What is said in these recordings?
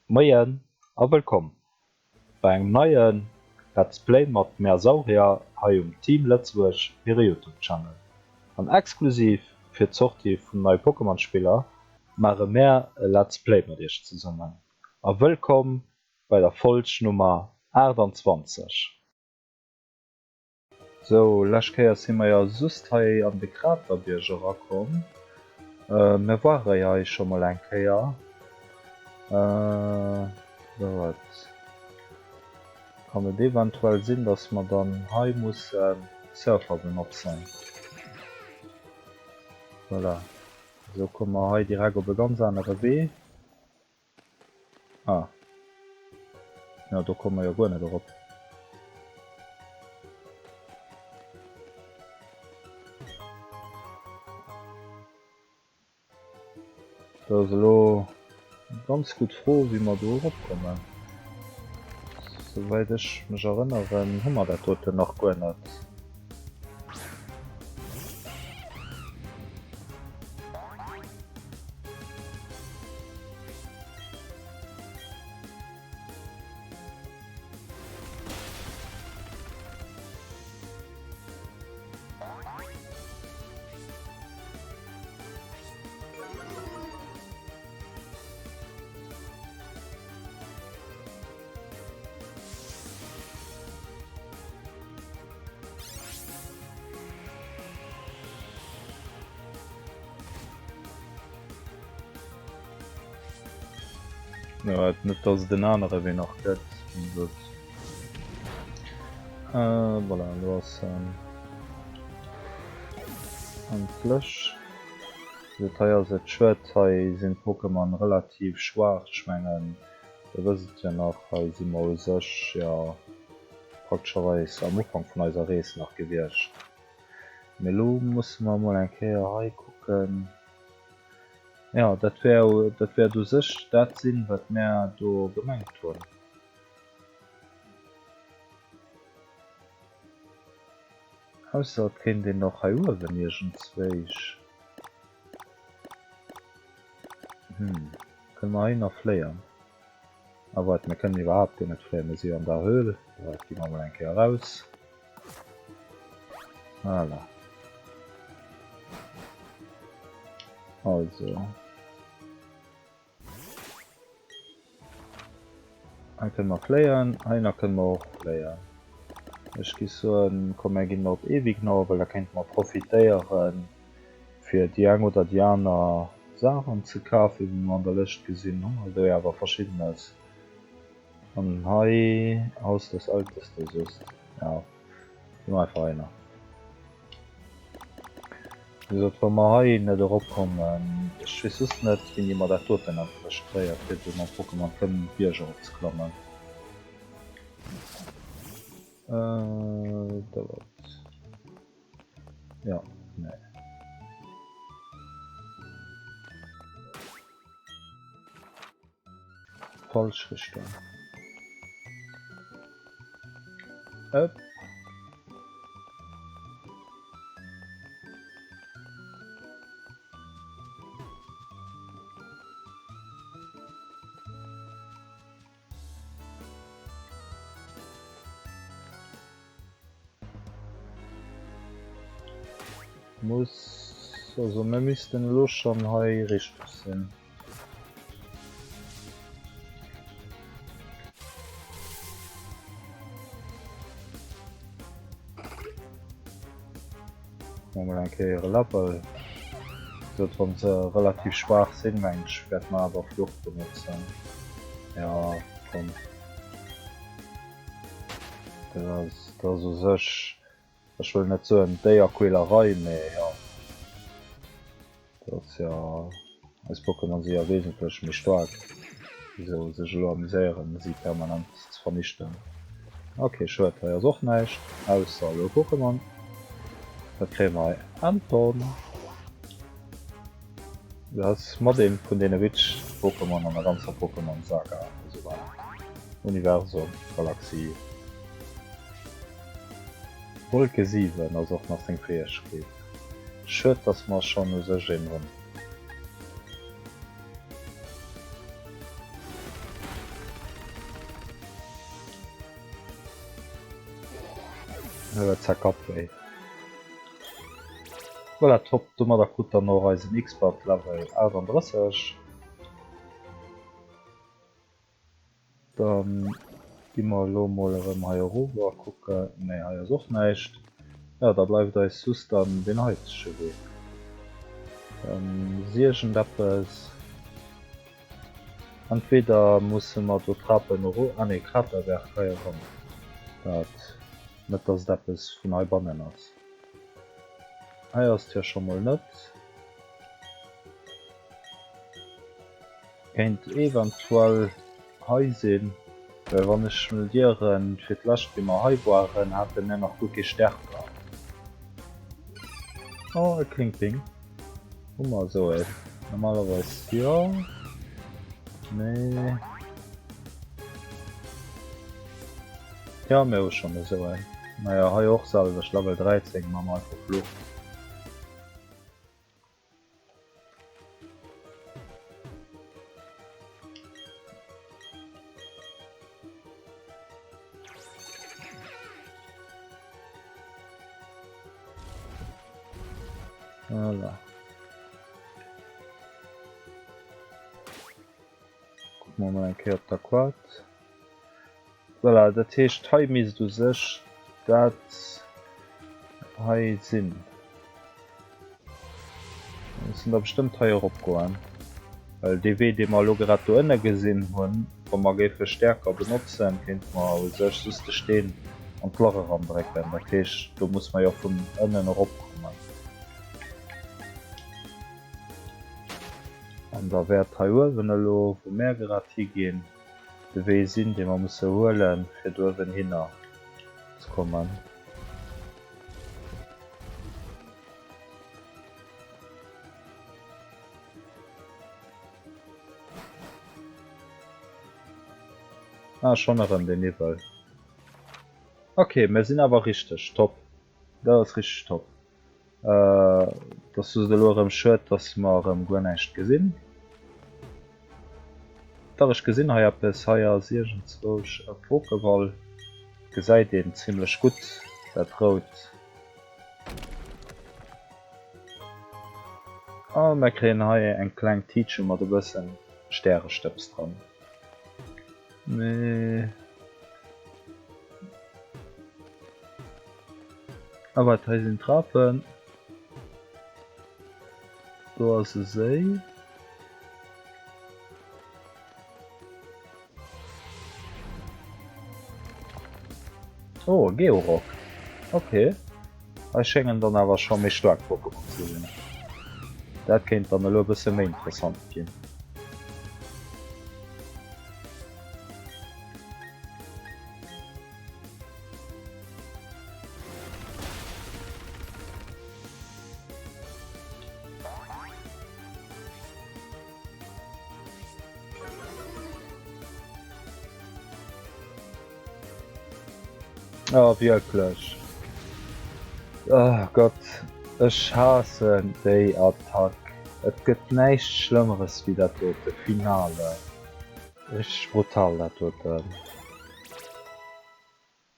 Moien a wëllkomm bei engem neie Let's Play mat mär Saurier hei um Team Lëtzebuerg hire Youtube Channel. An exklusiv fir d'Sortie vum neie Pokémon Spiller maache mär e Let's Play mat iech zesummen. A wëllkomm bei der Folg Nummer 28. Sou, lescht Kéier si mer jo just hei an de Kraterbierg erakomm. Mir ware jo hei scho mol eng Kéier. Sou, et kann et eventuell sinn, dass mer dann hei mussen Surfer benotzen. Voilà, esou komme mer hei direkt op e ganz anere Wee. Ah. Ja, do komme mer jo guer net erop. Dat ass elo eng ganz gutt Fro, wéi mer do eropkommen. Souwäit ech mech erënneren, hu mer dat doten nach guer net. Ja, net dass et en anere Wee nach gëtt. Äh, voilà, lo ass en endlech. Dat hei ass et schued, hei sinn d'Pokémon relativ schwaach. Ech mengen, der wësst et jo nach, hei si mer u sech jo praktescherweis am Ufank vun eiser Rees nach gewiescht. Mee elo musse mer emol eng Kéier hei kucken. Jo, dat wär, dat wäert u sech dat sinn, wat mär do gemengt hunn. Ausser et kéint een och hei uewen iergendzwéich. Hm, kënne mer hei nach fléien? Ah waart, mir kënnen iwwerhaapt guer net fléien, mir si jo an der Höhl. Waart, gi mer mol eng Kéier eraus. Voilà. Also. Hei kënne mer fléien, heihinner kënne mer och fléien. Ech gi soen, komm mir ginn op Evignor, well da kéinte mer profitéieren fir déi eng oder déi aner Saachen ze kafen, wéi mer an der Lëscht gesinn hu mer do jo awer verschiddenes. An hei Haus des Älteste soss, jo, gi mer einfach heihinner. Wéi gesot, wa mer hei net eropkommen, ech weess just net, wéini mer dat doten endlech kréien, fir do mam Pokémon kënnen d'Bierger eropzeklammen. Äh, da wat? Ja, nee. Falsch Richtung. Upp. Muss, also mir missten elo schon hei richteg sinn. Kucke mer mol eng Kéier hire Level. Wéi gesot, wann se relativ schwaach sinn, meng ech, wäerte mer awer Flucht benotzen. Ja, komm. Dat ass, dat ass u sech, ech wëll net soen Déierquälerei, mee jo. Dat ass jo, eis Pokémon si jo wesentlech méi staark, wisou sech elo amuséieren si permanent ze vernichten. Ok, schued, hei ass och näischt, ausser elo e Pokémon. Wat kréie mer hei? Anton! Dat ass mat eent vun deene wichtegste Pokémon an der ganzer Pokémon Saga, esou bal. Universum, Galaxie. Wolke 7 ass och nach seng Fäegkeet. Schued dass mer schon u sech een hunn. Huet zwar Kappwéi. Voilà, top, domadder krut dann och eisen X-Bart Level 38. Dann gi mer elo mol erëm hei erof a kucken. Nee, hei ass och näischt. Jo, da bleift eis just dann deen heitege Wee. Dann iergendeppes. Entweder musse mer do Trapen ero, ah nee, Kraterberg hei eran. Dat, net dass et eppes vun heibannen ass. Hei ass et jo scho mol net. Kéint eventuell hei sinn, well wann ech mech net ieren, fir d'lescht wéi mer hei waren, hate mir nach guer kee Stärker. Oh, e Klingping. Hu mer esou een? Normalerweis jo. Nee. Ja, mir hu schonn esou een. Naja, hei och selwecht, Level 13 mam einfach Fluch. Voilà. Kucke mer mol eng Kéier op der Kaart. Voilà, dat heescht hei misst u sech dat hei sinn. Mir mussen da bestëmmt hei erop goen. Well dee Wee dee mer elo grad do ënne gesinn hunn, wa mer géife Stärker benotzen, kéinte mer u sech just de Steen an d'Lach erandrécken. Dat heescht, do musse mer jo vun ënnen eropkommen. An da wäert hei uewen elo, wou mär grad higinn, de Wee sinn, dee mer musse huelen, fir do uewen hinner ze kommen. Ah, schon erëm den Niwwel. Ok, mir sinn awer richteg. Top. Dat ass richteg top. Äh, dat ass just elo erëm schued, dass mer erëm guer näischt gesinn. Dach, ech gesinn hei eppes. Hei ass iergendzwousch e Pokéball. Gesäit een zimlech gutt, dat rout. A mer kréien hei eng kleng Tiitche mat e bëssen Stärestëbs dran. Mee. A wat, hei sinn Trapen. Do ass e Séi. Oh, Georock. Okay. Hei schéngen dann awer scho méi staark Pokémon ze sinn. Dat kéint dann elo e bësse méi interessant ginn. Oh, wierklech. Oh Gott, ech haassen déi Attack. Et gëtt näischt Schlëmmeres wéi dat dote. Finale. Richteg brutal dat doten.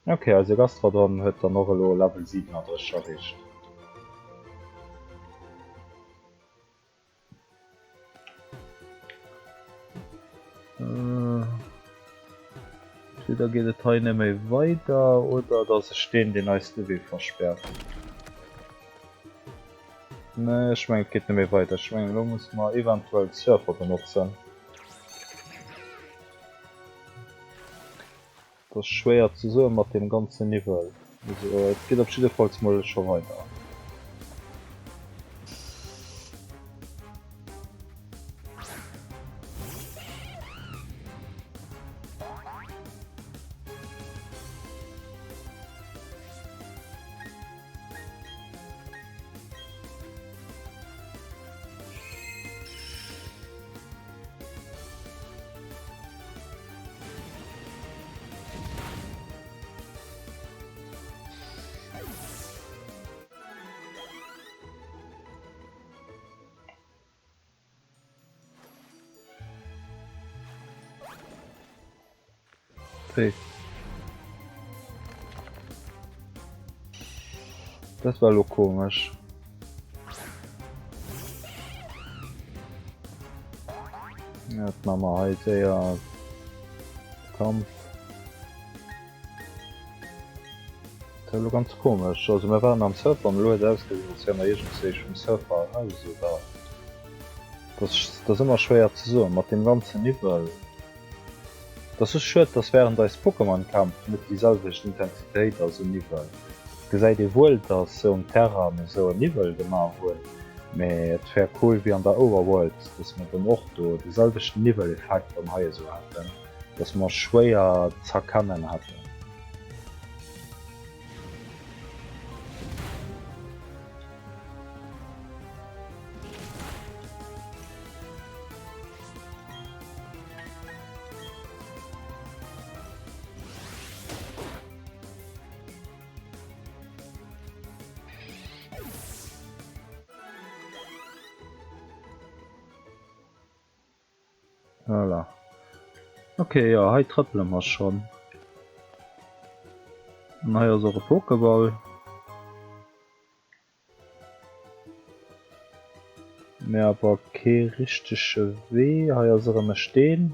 Ok, eise Gastrodon huet dann och elo Level 37 erreecht. Entweder geet et hei net méi weider oder et ass e Steen deen eis de Wee verspäert. Nee, ech mengen et geet net méi weider. Ech mengen elo musse mer eventuell Surfer benotzen. Et ass schwéier ze soen mat deem ganzen Niwwel. Also et geet op jiddefalls mol scho weider. Hey. Dat war elo komesch. Dat maache mer hei séier. Kampf. Dat war elo ganz komesch. Also mir waren am Server an elo huet et ausgesinn, als wäre mer iergendzwéi vum Server eraus oder. Dat ass ëmmer schwéier ze soen mat deem ganzen Niwwel. Et ass just schued dass während eis Pokémon Kämpf net déi selwecht Intensitéit ass un Niwwel. Et gesäit ee wuel dass se um Terrain esou en Niwwel gemaach hunn, mee et wär cool wéi an der Overworld dass mer dann och do de selwechten Niwweleffekt dann hei esou hätten, dass mer schwéier z'erkennen hätten. Voilà. Ok, jo, hei trëppele mer schonn. An hei ass och e Pokéball. Mee awer kee richtege Wee. Hei ass erëm e Steen.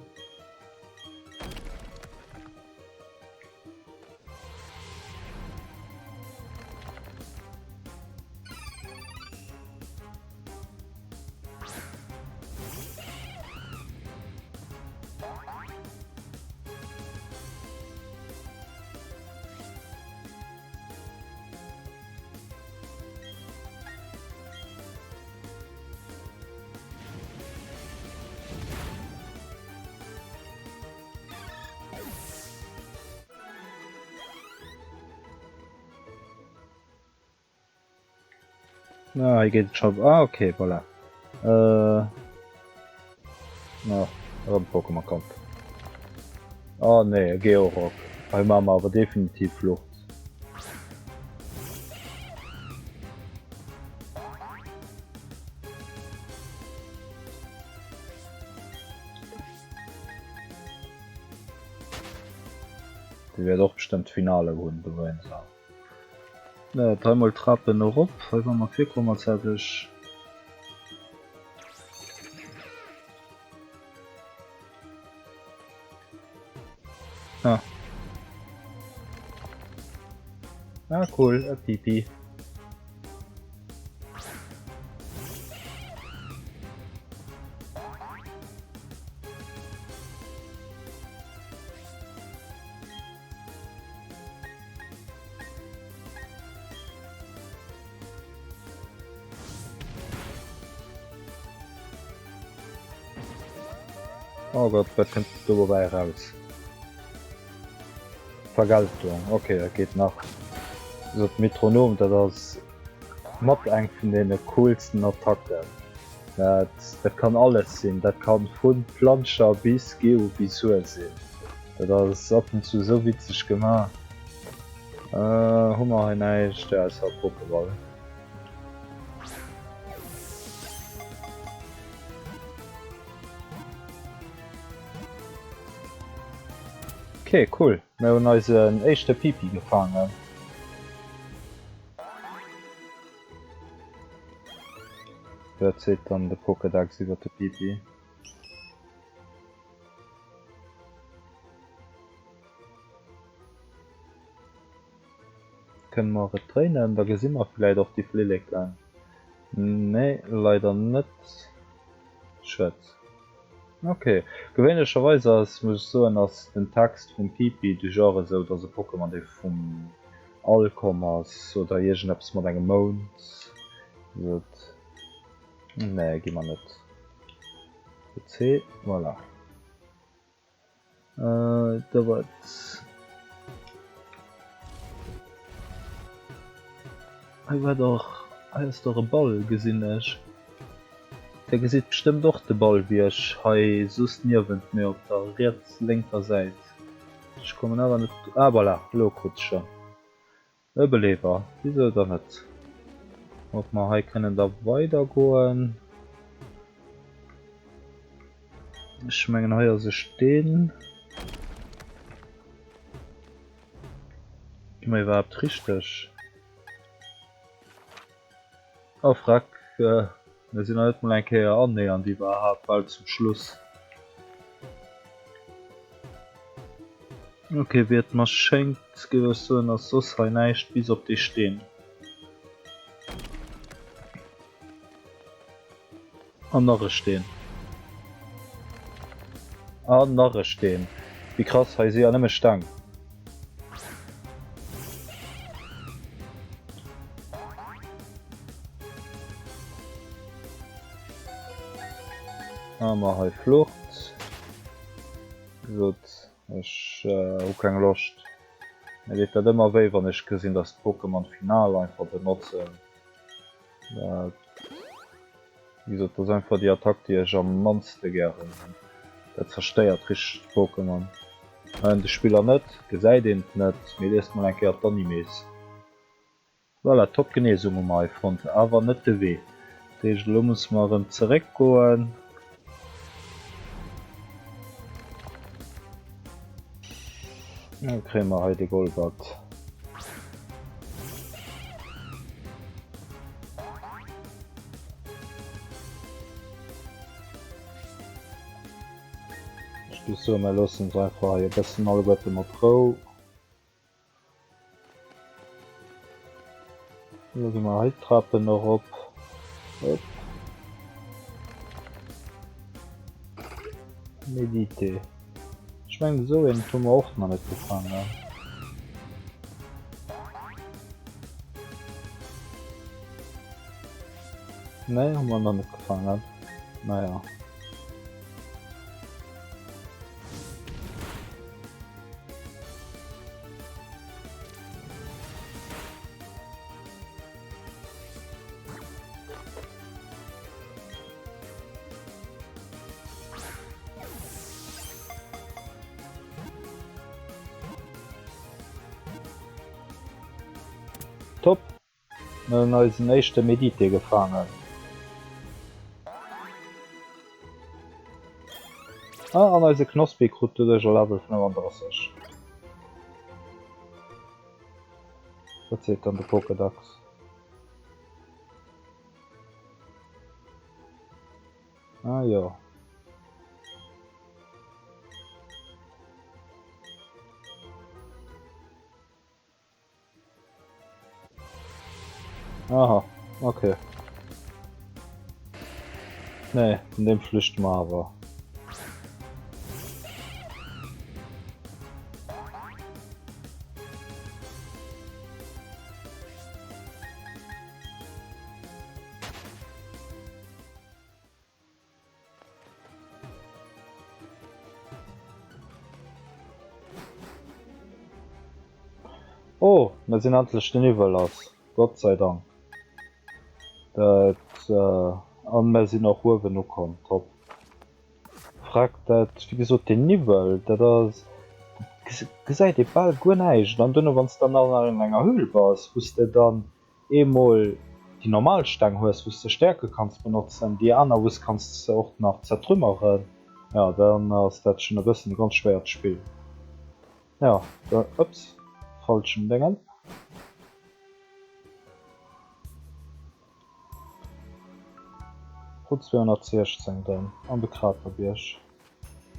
Ah, hei geet et scho. Ah, okay, voilà. Äh. Ah, erëm Pokémon-Kampf. Oh nee, e Georock. Hei maache mer awer definitiv Flucht. Déi wäert och bestëmmt d'Finale hunn dowéinster. Dräimol Trapen erop, hei ware mer virkomm als hätt ech. Ah. Ah cool, e Pipi. Oh Gott, wat kënnt do dobäi eraus? Vergeltung, ok, dat geet nach. Also d'Metronom, dat ass mat eng vun deene coolsten Attacken. Dat, dat kann alles sinn, dat kann vu Planscher bis Geovisur sinn. Dat ass ab und zu esou witzeg gemaach. Äh, hu mer hei näischt? Ja, ausser e Pokéball. Ok, cool. Mir hunn eisen éischte Pipi gefaangen. Wat seet dann de Pokédex iwwer de Pipi? Kënne mer et dréinen, da gesi mer vläit och déi Flilleken. Nee, leider net. Schued. Ok. Gewéinlecherweis ass, muss ech soen, ass den Text vum Pipi du genre esou, dass e Pokémon dee vum All komm ass oder iergendeppes mat engem Mound. Sot. Nee, gi mer net. C, voilà. Äh, da war Hei war dach, hei ass dach e Ball, gesinn ech. Der gesitt bestëmmt och de Ball wéi ech hei soss niewent mir op der riets lénker Säit. Ech kommen awer net, ah voilà, elo krut ech schonn. E Beleber, wisou dann net? Ob mer hei kënnen da weider goen? Ech mengen hei ass e Steen. Gi mer iwwerhaapt richteg? Oh freck, mir sinn nach net mol eng Kéier annähernd iwwerhaapt bal zum Schluss. Ok, wéi et mer schéngt, géif ech soen, ass soss hei näischt bis op dee Steen. An nach e Steen. An nach e Steen. Wéi krass, hei si ja nëmme Steng. A mer hei Flucht. Gesot, ech hu keng Loscht. Mir deet dat ëmmer wéi, wann ech gesinn, dass d'Pokémon Final einfach benotzen. Dat, wéi gesot, dat ass einfach déi Attack, déi ech am mannste gären hunn. Dat zerstéiert richteg d'Pokémon. Hei an de Spiller net, gesäit een et net, mee liest mol eng Kéier d'Animes. Voilà, top Genesung hu mer hei fonnt, awer net de Wee. Dat heescht, elo musse mer erëm zeréckgoen. Dann kréie mer hei de Golbat. Ech géif soen, mer loossen se einfach hei e bëssen alleguerte mat Rou. Elo gi mer hei d'Trapen erop. Hop. Medite. Ech mengen esou een hu mer och nach net gefaangen. Nee, hu mer nach net gefaangen. Naja. Top! Mir hunn eisen éischte Medite gefaangen. Ah, an eise Knospi krut doduerch e Level 35. Wat seet dann de Pokédex? Ah jo. Aha, okay. Nee, vun deem flüchte mer awer. Oh, mir sinn endlech den Niwwel lass. Gott sei Dank. Dat, äh, an mir sinn och uewen ukomm. Top. Freck, dat, wéi gesot, den Niwwel, dat ass, dat gesäit ee bal guer näischt. An duerno, wann s de dann nach an enger Höhl bass, wou s de dann eemol déi normal Steng hues wous de Stäerke kanns benotzen, déi aner wous kanns de och nach zertrümmeren, jo dann ass dat schon e bëssen e ganz schwéiert Spill. Jo da, ups, falschen Déngen. Route 216 dann an de Kraterbierg.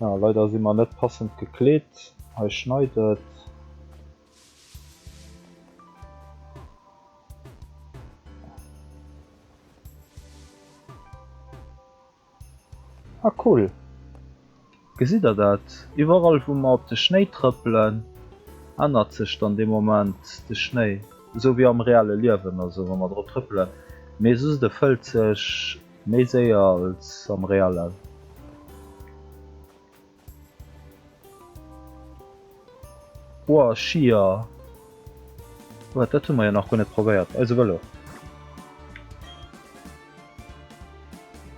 Jo leider si mer net passend gekleet, hei schneit et. Ah cool! Gesitt der dat? Iwwerall wou mer op de Schnéi trëppelen, ännert sech dann dee Moment de Schnéi, esou wéi am reelle Liewen, also wa mer drop trëppelen. Mee soss e fëllt sech méi séier als am reellen. Woah, Skier! Wat, dat hu mer jo nach guer net probéiert. Eise Vëlo.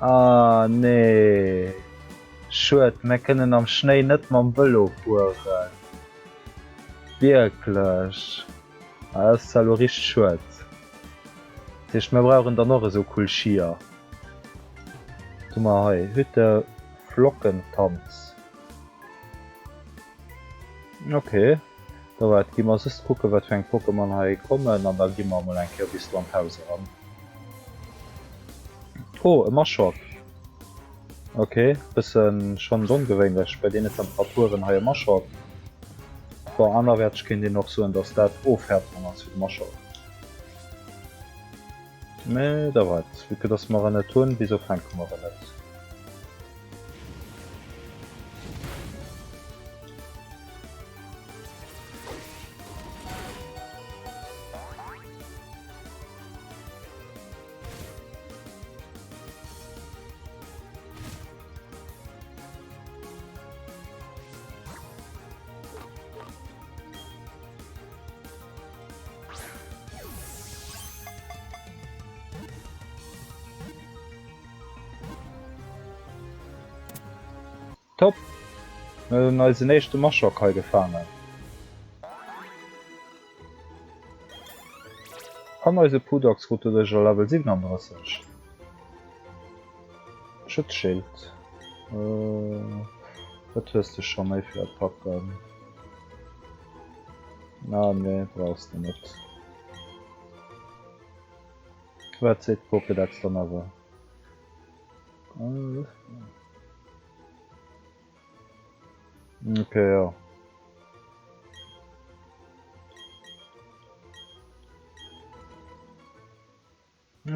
Ah, nee. Schued, mir kënnen am Schnéi net mam Vëlo fueren. Wierklech? Ah, dat ass zwar elo richteg schued. Dat heescht, mir brauchen dann och esou cool Skier. Wat hu mer hei? Hütte Flockentanz. Ok, da waart, gi mer just kucken, wat fir eng Pokémon hei kommen, an da gi mer emol eng Kéier bis do an d'Haus eran. Oh, e Maschock. Ok, bëssen schonn ongewéinlech bei deene Temperaturen hei e Maschock. Bon, anerwäerts kéint een och soen, dass dat Ofhärtung ass fir de Maschock. Mee da wat, vue que dass mer en net hunn, wisou fänke mer en net? Top! Mir hunn eisen éischte Maschock hei gefaangen. An eise Pudox krut doduerch e Level 37. Schutzschild. Wat hues de scho méi fir Attacken? Ah nee, brauchs de net. Wat seet d'Pokédex dann awer? Okay, ja.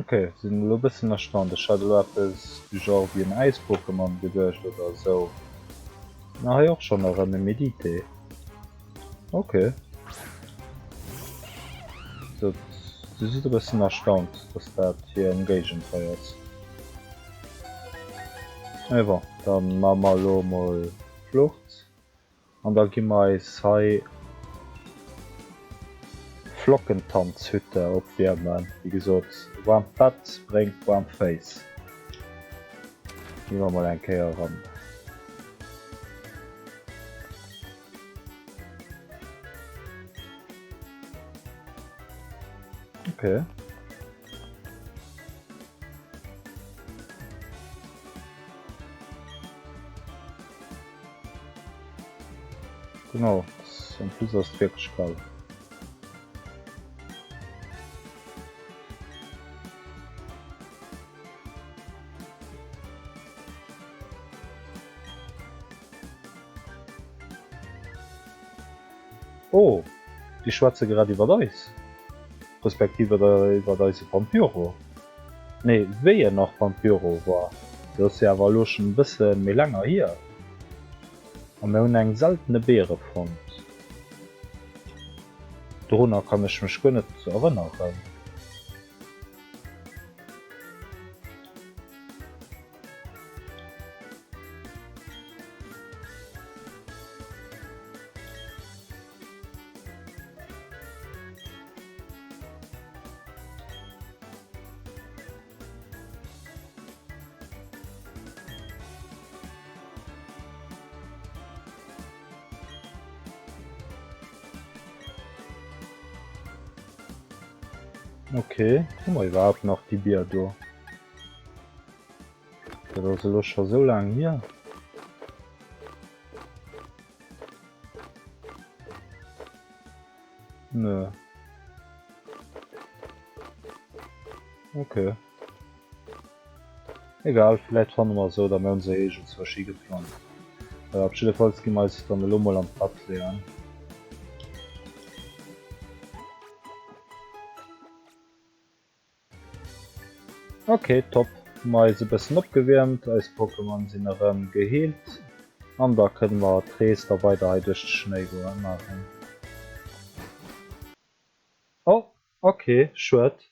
Ok, sinn elo bëssen erstaunt. Ech hat elo eppes du Genre wéi en Äis-Pokémon geduecht oder esou. Na hei och schonn erëm e Medite. Ok. Dat du sidd e bëssen erstaunt, dass dat hir Ëmgéigend hei ass. Mais bon, dann maache mer elo emol Flucht. An da gi mer eis hei Flockentanzhütte opwiermen. Wéi gesot, waarmt Bett bréngt waarm Féiss. Gi mer mol eng Kéier eran. Okay. Genau, en plus ass et wierklech kal. Oh, déi schwätze grad iwwert eis, respektiv iwwert eise Vampyro. Nee, wéi en nach Vampyro war. Dat ass jo awer elo schonn e bësse méi länger hier. A mir hunn eng seltene Beere fonnt. Dorunner kann ech mech guer net erënneren. Ok, hu mer iwwerhaapt nach déi Bier do? Dat ass elo scho sou laang hier. Nö. Okay. Egal, vläit fanne mer se oder mir hunn se iergendzwousch higeplant. Op jiddefalls gi mer eis dann elo mol an d'Bett leeën. Ok top, hu mer eis e bëssen opgewiermt, eis Pokémon sinn erëm geheelt an da kënne mer d'Rees da weider hei duerch de Schnéi goen maachen. Oh ok, schued,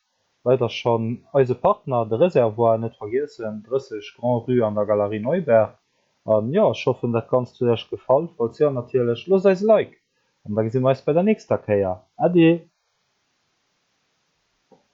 leider schonn eise Partner de Reservoir net vergiessen, 30 Grand Rue an der Galerie Neuberg. An jo, ech hoffen dat Ganzt huet iech gefall, falls jo natierlech loosst eis e Like an da gesi mer eis bei der nächster Kéier. Ade!